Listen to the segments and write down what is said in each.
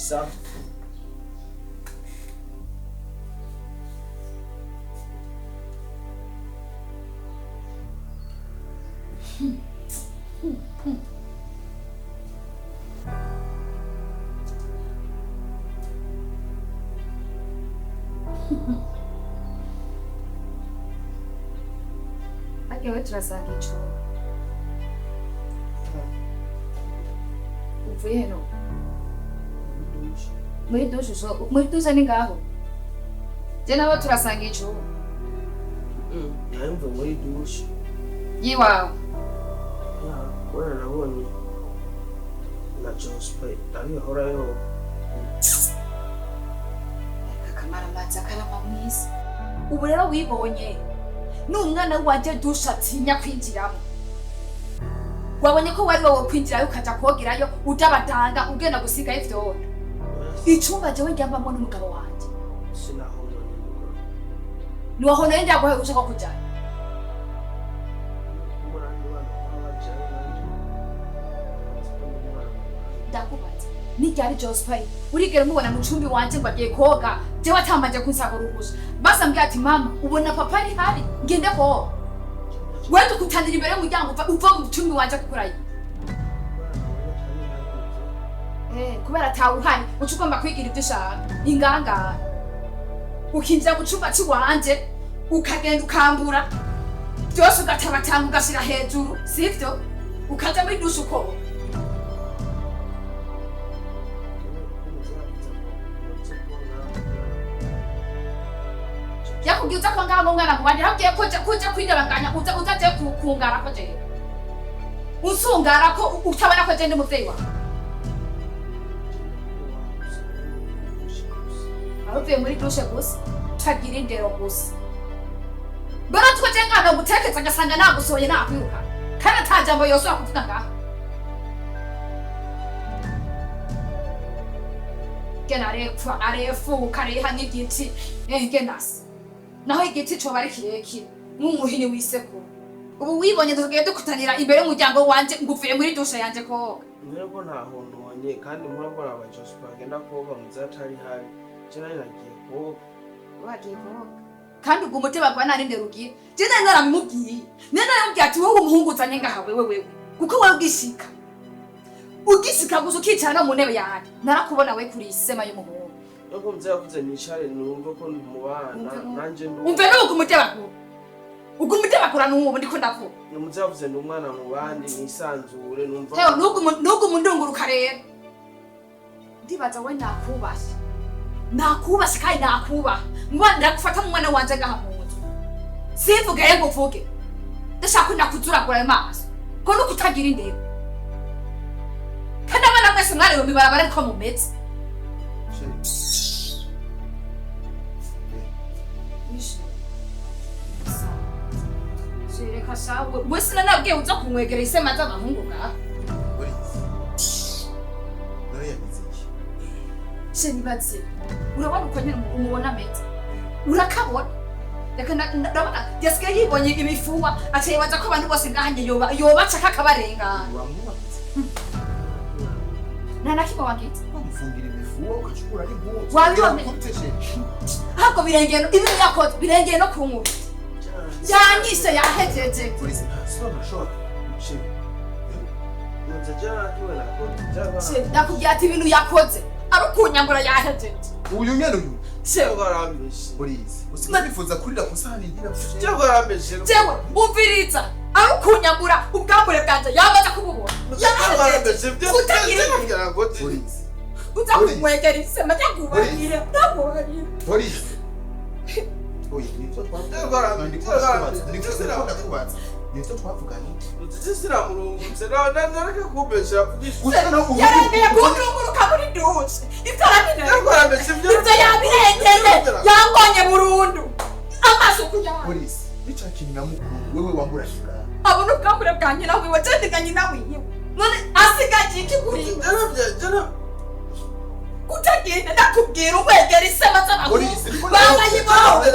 Sawa. Aryohe turasanga icumba. Uvuye heno? Muri dushe so muri dushe ni ngaho. Je nawe turasanga icumba. Nawe mvuye muri dushe. Yiwawe. Ya, kubera nabonye na Jospe ari ahora yo. Akamaramaza karama mwiza. Ubu rero wibonye n'umwana wanje dushe atinya kwinjiramo. Wabonye ko wari wowe kwinjirayo ukaja kogerayo utabatanga ugenda gusigayo ivyondo. Icumba jewe ndyambamwo n'umugabo wanje. Sinahona n'umugabo. Niwahonoye ndaguhaye ushaka kujayo. Ndakubaza ni ryari Joseph urigera umubona mu cumbi wanje ngo agiye koga jewe atambanje kunsaba uruhusha basambwiye ati mama ubona papa ari hari ngende koga wewe tukutanira imbere y'umuryango uva mu cumbi wanje gukora iki kubera atawuhari uca ugomba kwigira ibyo ushaka ingangara ukinjira mu cumba c'iwanje ukagenda ukambura byose ugatabatanga ugashira hejuru sivyo ukaja muri dushe ukoga. Yakubwiye uza kwangara ng'umwana mu bandi yakubwiye ko kuja kwindabanganya uza je kungara ko jewe unsungara ko utabona ko je ndi umuvyeyi wawe. Aho uvuye muri dushe gusa utagira indero gusa mbona two je ngana gutekeza ngasanga nagusohoye nakwiruka kandi ata jambo yosubira kuvuga ngaha. Gena arepfa arefuka areha nk'igiti genasi naho igiti coba ari kirekire nk'umuhini w'isekuru. Ubu wibonye tugiye dukutanira imbere y'umuryango wanje ngo uvuye muri dushe yanje koga. None ko ntahononye kandi mpora mbona aba Joseph agenda koga muzatari hari je nari nagiye koga. Wagiye koga kandi ubwo umutima gwa nari nderugiye je nari naramubwiye nari naramubwiye ati wowe umuhungu uzanye ngaha wewe wewe kuko wewe ugishika gusa ukicara no mu ntebe yanje narakubona we kuri isema y'umuhungu. Nuko mzee yavuze nicare numve ko mubana nanje ndumve. Umve n'ubu umutima ugumutebakura n'ubu ndiko ndavuga. Mzee yavuze ndi umwana mu bandi nisanzure numva. Hewe nugu mundunguruka rero. Ndibaza we nakubashe. Nakubashe kandi nakubaha. Mwana ndagufata mu mwana wanje ngaha mu nzu. Simvuge ngo uvuge. Ndashaka ndakuzuragura ayo maso. Ko nuko utagira indero. Kandi abana mwese mwarewe mibarabara ariko mumeze. Reka shawe we sinanabwiye uza kumwegera isema z'abahungu ngaha. Se nibaze urabona uko nyine umubona ameze urakabona reka ndabona yasigaye yibonye imifuwa aciye ko abantu bose ngaha yobaca kakabarengana. Nta na kimwe wagize bamufungira imifuwa ukacukura ari impuzu wabibonye ahubwo birengeye ibintu yakoze birengeye no kunkubita yanyishe yahejeje. Ndakubwira ati ibintu yakoze ari ukunyambura yahejeje. Uyu nyene uyu usigaye kurira ku sahani ngira jewe umviriza ari ukunyambura ubwambure bwanje yamaze kububona uza kumwegera isema ndakubarira ndakubarira. Oya nivyo twavuganye. Yarengeye kundunguruka muri dushe ivyo yabirengeye yambonye burundu amaso kuyawe. Polisi ica kintu nyamukuru wewe wambura shikara abona ubwambure bwa nyina wiwe je nyina wiwe none asigaje iki kuri kutagenda ndakubwira umwegera isema z'abahungu bamayibowe.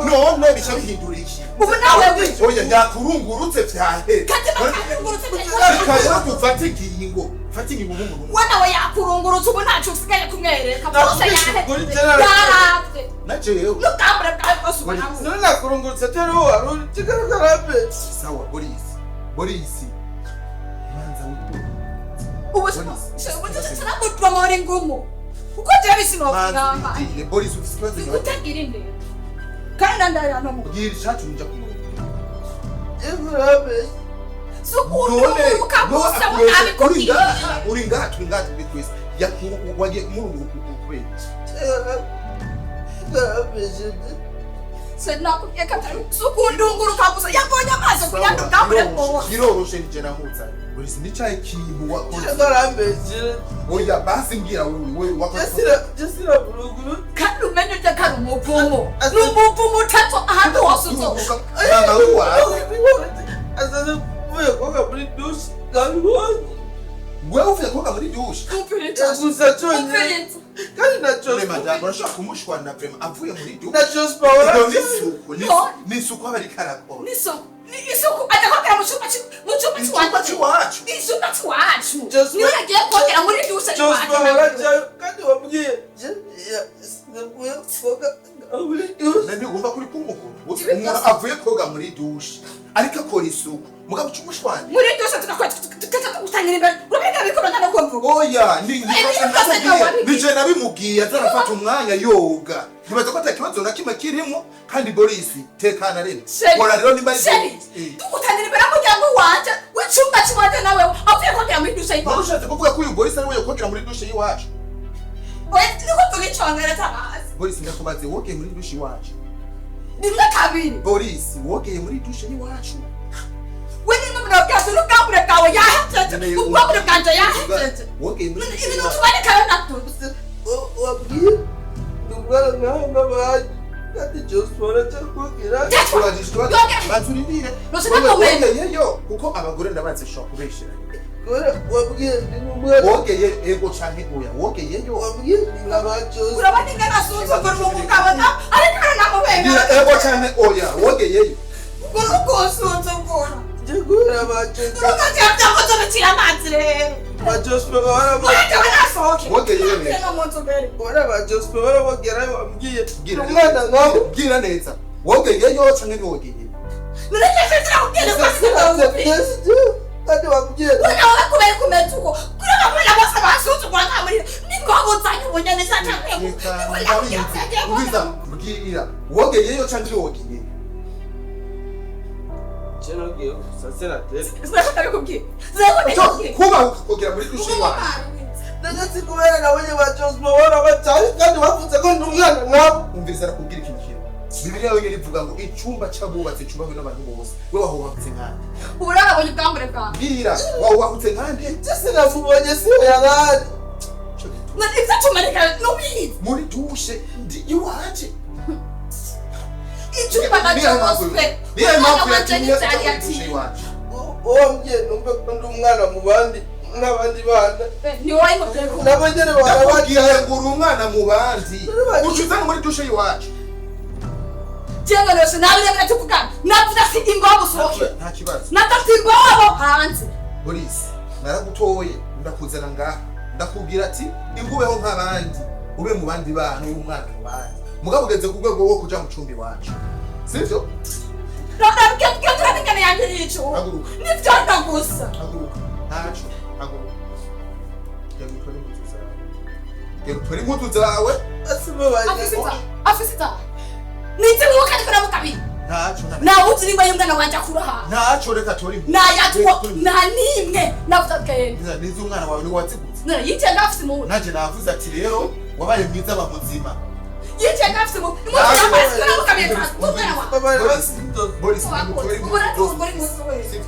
None bica bihindura iki? Ubu nawe oya ndakurungurutse vyahe kandi bakarungurutse reka rero dufate ingingo. Fata ingingo nk'umuntu. We nawe yakurungurutse, ubu ntacyo usigaye kumwereka bwose. Nakubise ukuri, Gerard. Yaravye Na jewe. n'ubwambure bwawe bwose ubona. None nakurungurutse atari wowe wari uri kigaragara. Sawa, Boris. Boris. Manza wikure. Ubu sinamudomora ingumu kuko jewe sinofugamba. Manza wikure. Boris, ufise ikibazo nyawe. Utagira indero kandi nandaya no mu Bwira icatumye nja kumurondera. Urabeshya. Sukunduka gusa. Uri Nabikubwiye. ngaha, uri ngaha, turi ngaha, turi twese. Wagiye kumurunguruka kubera iki? Urabeshya. Sinakubwiye ko atari sukundunguruka gusa, yabonye amaso kuyandi ubwambure bwose. Biroroshe, nije namuzanye. Boris, ni cahe kintu wakoze? Urabeshya. Oya, basi mbwira wewe, wewe wakoze. Jesira buruguru. Kandi umenye ujya ko ari umuvumo, ni umuvumo utatu ahantu hose uzoca. Mama wawe. Azaze mvuye koga muri douche ngabibonye. Wewe uvuye koga muri douche? Umviriza. Gusa cyonyine. Umviriza. Kandi na Vraiment, Joseph urashobora kumushwana vraiment avuye muri douche. Na Joseph. Iyo ni isuku, ni isuku aba ariko arakora. N'isuku, ni isuku ajya kogera mu cyumba mu cyumba. Icyumba cy'iwacu. c'iwacu. Icyumba cy'iwacu. Joseph- Niyo yagiye kogera muri douche. Joseph iwacu. arajyayo kandi wabwiye navuye koga muri douche. Nani wumva kuri kumuhura? Ibi Umuntu byose- avuye koga muri douche ariko akora isuku, mugabo uca umushwana. Muri douche tugakora tukaza tugutangira imbere, urabona bikora no kumvuga. Oya, ni Ibi byose ntiwabibwiye. nije nabimubwiye, azarafata umwanya yoga, ntibaza ko ata kibazo na kimwe kirimo. Kandi Boris, tekana rero. Chéri, Kora rero nimba ari chéri, tugutangira imbere y'umuryango wanje w'icyumba cy'iwanje, nawe avuye kogera muri douche Wari y'iwacu. ushatse kuvuga ko uyu Boris ari we yokogera muri douche y'iwacu? Oya, niko mvuga icongereza hasi. Boris, ndakubaze, wogeye muri douche iwacu? Rimwe, kabiri. Boris, wogeye muri douche y'iwacu? We ni n'umuntu bwawe n'ubwambure bwawe yahejeje, ubwambure bwanje yahejeje. Wogeye muri douche Ibintu y'iwacu? tubarekayo natwe. Wabwiye ni umwana nkawe nk'abandi kandi Joseph arajya kogera. Urajije ikibazo. Yogera. Banza urindire. Ntushaka Wewe kumenya. wogeyeyo? Kuko abagore ndabazi, bashobora kubesheranya. Kubera wabwiye ni umwana. Wogeye, ego canke oya? Wogeyeyo? Wabwiye ni nka ba Joseph. Urabona ingana asuzugura umugabo ariko aranamubengera. Ngira ego canke oya, wogeyeyo? Ngo nukusuzugura. Njye kubera ba Joseph. Urukagira byakoze bicira amazi rero. Ba Joseph barabogera. Mureke banasohoke. Wogeyeyo rero. No mu nzu mbere. Kubera ba Joseph barabogera, wabwiye Bwira umwana nkawe. Bwira neza, wogeyeyo canke ntiwogeyeyo? Nureke zirakubwira ko Kandi wabwiye. nawe kubera kumeza uko kuri abana bose basuzugura nta muri ni ngombwa uzanye ubunyaneza cyangwa. Ubwiza, bwira, wogeyeyo canke ntiwogeyeyo? Njye nagiye gusa senateri. Sinakubwiye, sinakubwiye. Kuba ukogera muri douche iwacu. Ndetse kubera nabonye ba Joseph barabacyari kandi bavuze ko ndi umwana nkawe. Umviriza, arakubwira ikintu kimwe. Bibiliya yonyine ivuga ngo icyumba cy'abubatse cyubahwe n'abantu bose. We wahubatse nkande? Ubu rero nabonye ubwambure bwawe. Bwira, wahubakutse nkande? Njye sinamubonye, siyo yarari. Ico gituma Ibyo tumarika nubizi. Muri douche ndi iwaje. Icyumba na Niyo mpamvu- Joseph. Niyo mpamvu Umwana wanje yatumye ntibyari aja muri douche ati iwacu. Wambwiye numve ko ndi umwana mu bandi n'abandi bana. Ni wowe mubyeyi. Nabo nyene Ndakubwiye barabaca. ngo uri umwana mu bandi, uca uzana muri douche iwacu. Jenga rwose nawe rero tuvugana, navuze ati ingobo usohoke. Nta kibazo. Navuze ingobo hanze. Boris, naragutoye, ndakuzana ngaha, ndakubwira ati ingubeho nk'abandi, ube mu bandi bana, ube umwana mu bandi. Mugabo ugeze ku rwego rwo kuja mu cumba iwacu, sivyo? Turabingana yanjye yico. Haguruka. Nivyondo gusa. Haguruka, ntaco, haguruka. Genda utore impuzu zawe, genda utore impuzu zawe. Afise inzara, afise inzara nize wowe kandi kuramukabiri. Ntaco Nawe uzi nimba y'umwana wanje akura hanze. Ntaco, reka tore impuzu. Nayatwo nta nimwe navuze ati Nizi umwana wawe ni waziguze. None yicaye ngafise mu Nanje navuze ati rero wabaye mwiza, ba muzima. Yicaye ngafise mu impuzu yambaye kuramukabiri umwana wawe. Boris, Boris, genda utore impuzu, sivyo?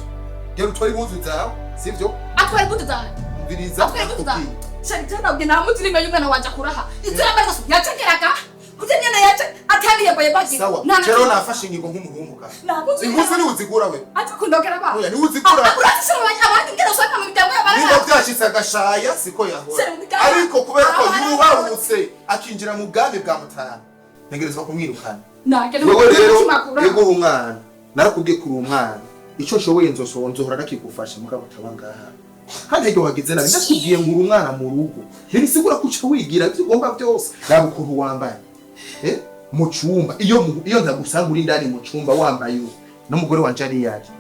Genda utore impuzu zawe, sivyo? Atwara impuzu zawe. Umviriza. Atwara impuzu zawe. Ndakubwiye. Shari nabwe nta muzi nimba y'umwana wanje akuraha inzu yambaye gusa yacengeraga kuko nyene yace atari yambaye bagira. Sawa, rero nafashe ingingo nk'umuhungu kandi Nta muzi. Impuzu niwe uzigura we. Ati kundokera ba. Oya, niwe uzigura. Urasishira abandi ngero usanga mu miryango Niba y'abana. byashitse agashaya siko yahora. Serubika. Ariko kubera ko Abana yubarutse akinjira mu bwami bwa mutana, ntegerezwa kumwirukana. Nagende. Wewe rero, yego, uri umwana, narakubwiye ko uri umwana. Icyo nshoboye nzosohora, nzohora nakigufasha, mugabo utaba ngaha. Kandi iryo wagize nabi. Ndakubwiye ngo uri umwana mu rugo, ntibisigura ko uca wigira ibyo ugomba byose. Raba ukuntu wambaye, mu cumba. Iyo ntagusanga uri indani mu cumba wambaye uko, n'umugore wanje ari yaje,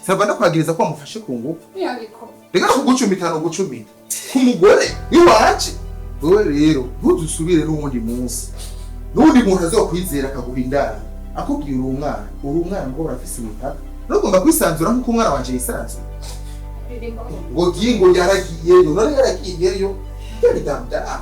sava ndakwagiriza ko wamufashe ku ngufu. Ariko Reka no kugucumita, no gucumita ku mugore iwaje. Wewe rero ntuzusubire n'uwundi munsi, n'uwundi muntu azokwizera akaguha indaro akubwira uri umwana, uri umwana ngo urafise imipaka, ntugomba kwisanzura nk'uko umwana wanje yisanzura. Ngo gingo yaragiyeyo, none yaragiyeyo yari damda.